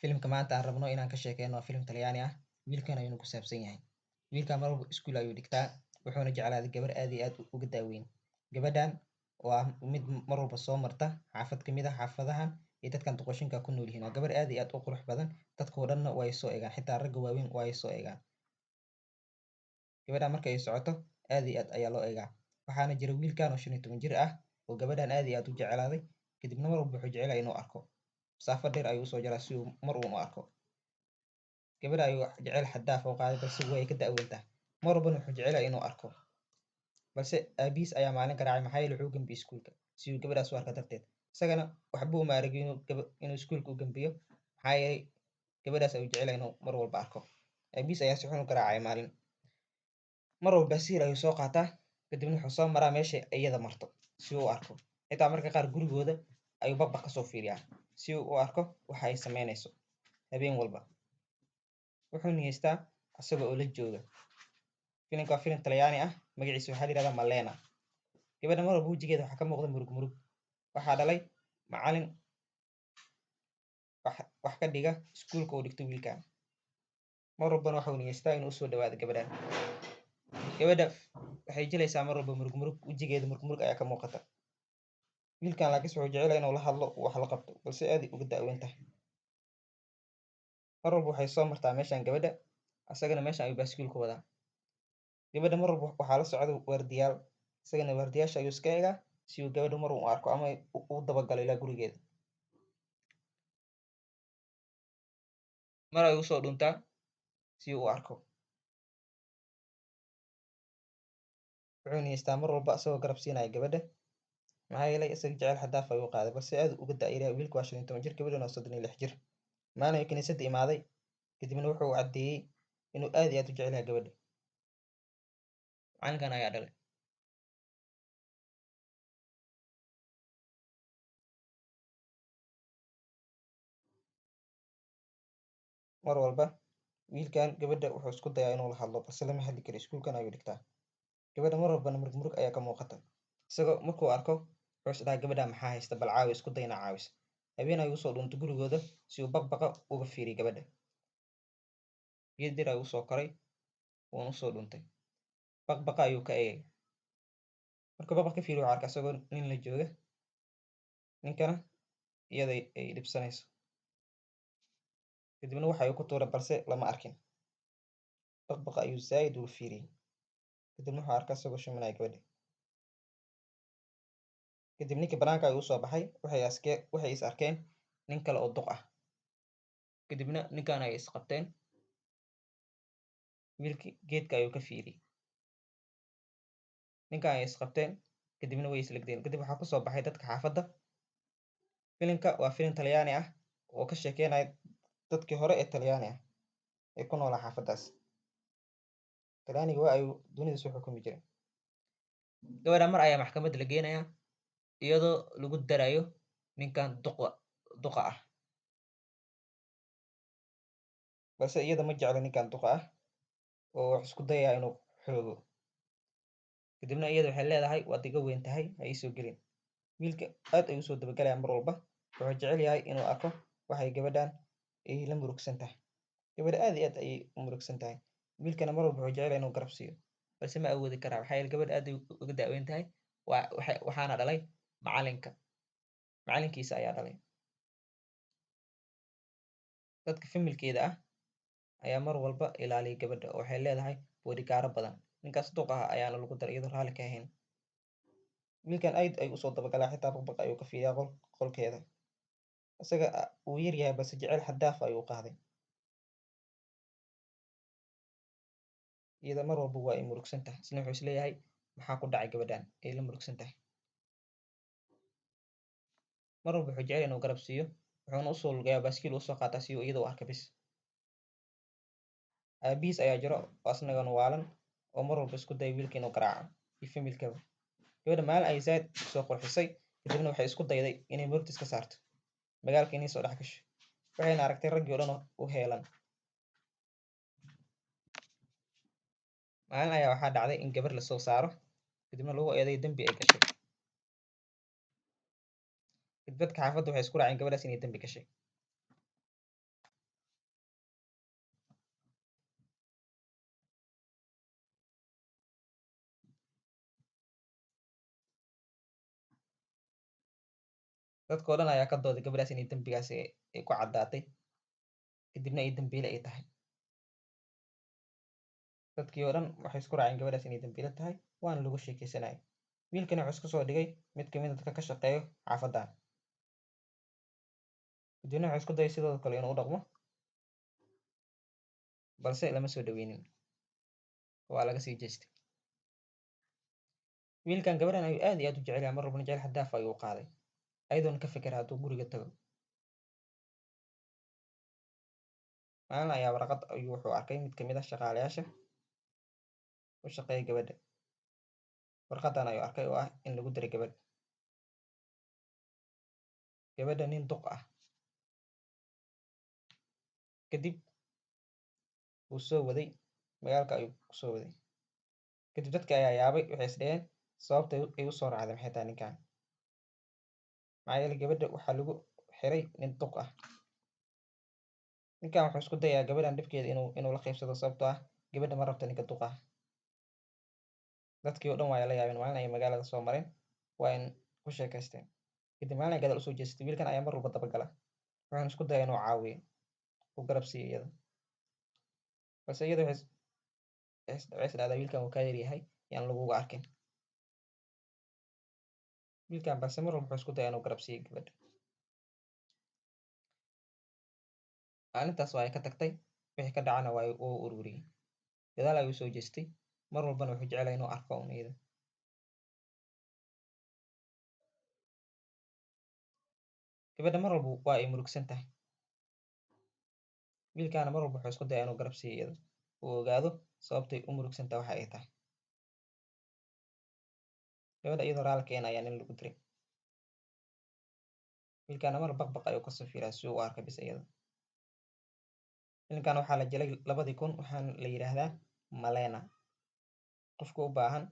Filimka maanta aan rabno inaan ka sheekeyno waa filim Talyaani ah. Wiilkan ayuuna ku saabsan yahay. Wiilkan mar walba iskuul ayuu dhigtaa, wuxuuna jeclaaday gabar aad iyo aad uga daaweyn. Gabadhan waa mid mar walba soo marta xaafad ka mid ah xaafadahan iyo dadkan duqoshinka ku nool yihiin. Waa gabar aad iyo aad u qurux badan, dadkoo dhanna way soo eegaan, xitaa ragga waaweyn way soo eegaan. Gabadhan marka ay socoto aad iyo aad ayaa loo eegaa. Waxaana jira wiilkan oo 15 jir ah oo gabadhan aad iyo aad u jeclaaday, kadibna mar walba wuxuu jecel yahay inuu arko. Masaafo dheer ayuu usoo jaraa si uu mar uun u arko. Gabadha ayuu jecel xad dhaaf u qaaday, balse way ka da'weyntaa. Mar walbana wuxuu jecel yahay inuu arko. Balse aabihiis ayaa maalin garaacay, maxaa yeelay wuxuu u gambiyey iskuulka si uu gabadhaas u arko darteed. Isagana waxba uma arag inuu iskuulka u gambiyo, maxaa yeelay gabadhaas ayuu jecel yahay inuu mar walba arko. Aabihiis ayaa si xun u garaacay maalin. Mar walba basiir ayuu soo qaataa, kadibna wuxuu soo maraa meesha iyada marto si uu u arko. Xitaa marka qaar gurigooda ayuu baqbaq ka soo fiiriyaa si uu u arko waxa ay sameynayso habeen walba. Wuxuu niyeystaa asaga oo la jooga. Filimka waa filim Talyaani ah, magaciisa waxaa la yidhahdaa Malena. Gabadha mar walba wejigeeda waxaa ka muuqda murug murug. Waxaa dhalay macalin wax ka dhiga iskuulka uu dhigto wiilkan. Mar walbana wuxuu niyeystaa inuu usoo dhawaado gabadhan. Gabadha waxay jilaysaa mar walba murug murug, wejigeeda murug murug ayaa ka muuqata. Wiilkan laakiinse wuxuu jecel yahay inuu la hadlo, uu wax la qabto, balse aad ay uga da'weyn tahay. Mar walba waxay soo martaa meeshan gabadha, asagana meeshan ayuu baaskiil ku wadaa. Gabadha mar walba waxaa la socda waardiyaal, isagana waardiyaasha ayuu iska eegaa si uu gabadha mar u arko ama u dabagalo ilaa gurigeeda. Mar ayuu usoo dhuntaa si uu u arko. Wuxuu niyeystaa mar walba asagoo garab siinaya gabadha, maxaa yeelay isaga jecel xad dhaaf ayuu qaaday, balse aad uga da'yar. Wiilku waa 15 jir, gabadhuna waa 36 jir. Maalin ay kiniisadda imaaday, kadibna wuxuu caddeeyey inuu aad iyo aad u jecel yahay gabadha. Macalinkan ayaa dhalay. Mar walba wiilkan gabadha wuxuu isku dayaa inuu la hadlo, balse lama hadli karo, iskuulkan ayuu dhigtaa. Gabadha mar walbana murug murug ayaa ka muuqata. Isagoo markuu arko wuxuu is dhahaa gabadha maxaa haysta, bal caawi, isku day inaa caawiso. Habeen ayuu usoo dhuuntay gurigooda si uu baqbaqa uga fiiriyo gabadha. Geed yar ayuu usoo koray, wuuna usoo dhuuntay. Baqbaqa ayuu ka eegay. Markuu baqbaq ka fiiriyo wuxuu arkay asagoo nin la jooga, ninkana iyada ay dhibsanayso. Kadibna waxa ayuu ku tuuray, balse lama arkin. Baqbaqa ayuu zaid uga fiiriyey. Kadibna wuxuu arkay asagoo shuminaya gabadha. Kadib ninkii banaanka ayuu usoo baxay, waxay is arkeen nin kale oo duq ah. Kadibna ninkan ay is qabteen. Wiilkii geedka ayuu ka fiiriyey. Ninkan ay is qabteen, kadibna way islegdeen. Kadib waxaa ku soo baxay dadka xaafadda. Filimka waa filim Talyaani ah oo ka sheekeynaya dadkii hore ee Talyaani ah ee ku noolaa xaafaddaas. Talyaaniga waa ayuu dunida soo xukumi jiray. Gabadha mar ayaa maxkamadda la geenayaa iyadoo lagu darayo ninkan duqa ah. Balse iyada ma jeclo ninkan duqa ah oo wax isku dayaa inuu xoogo. Kadibna iyada waxay leedahay waad iga weyn tahay, ha ii soo gelin. Wiilka aad ayuu usoo dabagalayaa mar walba. Wuxuu jecel yahay inuu arko waxay gabadhan ay la murugsan tahay. Gabadha aad iyo aad ayay u murugsan tahay. Wiilkana mar walba wuxuu jecel yahay inuu garab siiyo, balse ma awoodi karaa, maxaa yeelay gabadha aad ay uga da'weyn tahay. Waxaana dhalay macalinka. Macalinkiisa ayaa dhalay. Dadka familkeeda ah ayaa mar walba ilaaliya gabadha oo waxay leedahay bodygaaro badan. Ninkaas duq ah ayaana lagu daray iyadoo raalli ka ahayn. Wiilkan aad ayuu usoo dabagalaa, xitaa baqbaq ayuu ka fiiriyaa qolkeeda. Isaga uu yar yahay, balse jecel xad dhaaf ayuu qaaday. Iyada mar walba waa ay murugsan tahay. Isna wuxuu isleeyahay maxaa ku dhacay gabadhan ay la murugsan tahay. Mar walba wuxuu jecel yahay inuu garab siiyo, wuxuuna usoo lugeeyaa baaskiil usoo qaataa si uu iyada u arko bis. Aabihiis ayaa jiro oo asnagana waalan oo mar walba isku daya wiilka inuu garaaco iyo familkaba. Gabadha maalin ay zaid soo qurxisay, kadibna waxay isku dayday inay murugta iska saarto, magaalka inay soo dhex gasho. Waxayna aragtay raggii oo dhan u heelan. Maalin ayaa waxaa dhacday in gabar la soo saaro, kadibna lagu eedeeyo dembi ay gashay. Dadka xaafadda waxay isku raaceen gabadhaas inay dembi gashay. Dadkoo dhan ayaa ka dooday gabadhaas inay dembigaas ay ku caddaatay, kadibna ay dembiile ay tahay. Dadkii oo dhan waxay isku raaceen gabadhaas inay dembiile tahay, waana lagu sheekeysanayay. Wiilkani wuxuu isku soo dhigay mid ka mid ah dadka ka shaqeeyo xaafaddan. Kadibna wuxuu isku dayay sidoo kale inuu u dhaqmo, balse lama soo dhaweynin. Waa laga sii jeestay. Wiilkan gabadhan ayuu aad iyo aad u jecel yahay, mar walbana jecel xad dhaaf ayuu u qaaday, ayadoona ka fikira hadduu guriga tago. Maalin ayaa warqad ayuu wuxuu arkay mid ka mid ah shaqaalayaasha u shaqeeya gabadha. Warqadan ayuu arkay oo ah in lagu diray gabadh. Gabadha nin duq ah. Kadib wuu soo waday, magaalka ayuu ku soo waday. Kadib dadka ayaa yaabay, waxay is dhaheen sababta ay u soo raacday maxay tahay ninkan? Maxaa yeelay gabadha waxaa lagu xiray nin duq ah. Ninkan wuxuu isku dayaa gabadhan dhibkeeda inuu la qaybsado, sababtoo ah gabadha ma rabto ninka duq ah. Dadkii oo dhan waa la yaabeen. Maalin ay magaalada soo mareen, waa in ku sheekaysteen. Kadib maalin ay gadaal usoo jeestay, wiilkan ayaa mar walba dabagala. Wuxuuna isku dayaa inuu caawiyo, uu garab siiyo iyada. Balse iyada waxay is dhahdaa wiilkan wuu kaa yaryahay, yaan lagugu arkin. Wiilkan balse mar walba wuxuu isku dayaa inuu garab siiyo gabadha. Maalintaas waa ay ka tagtay, wixii ka dhacana waa uu ururiyey. Gadaal ayuu soo jeestay, mar walbana wuxuu jecel yahay inuu arko un iyada. Gabadha mar walba waa ay murugsan tahay. Wiilkaana mar walba wuxuu isku dayaa inuu garab siiyo iyada, uu ogaado sababtay u murugsan tahay waxa ay tahay. Gabadha iyadoo raali keena ayaa nin lagu diray. Wiilkaana mar baqbaq ayuu kasoo fiiraa si uu u arko bis iyada. Filimkan waxaa la jilay 2000, waxaana la yiraahdaa Malena. Qofka u baahan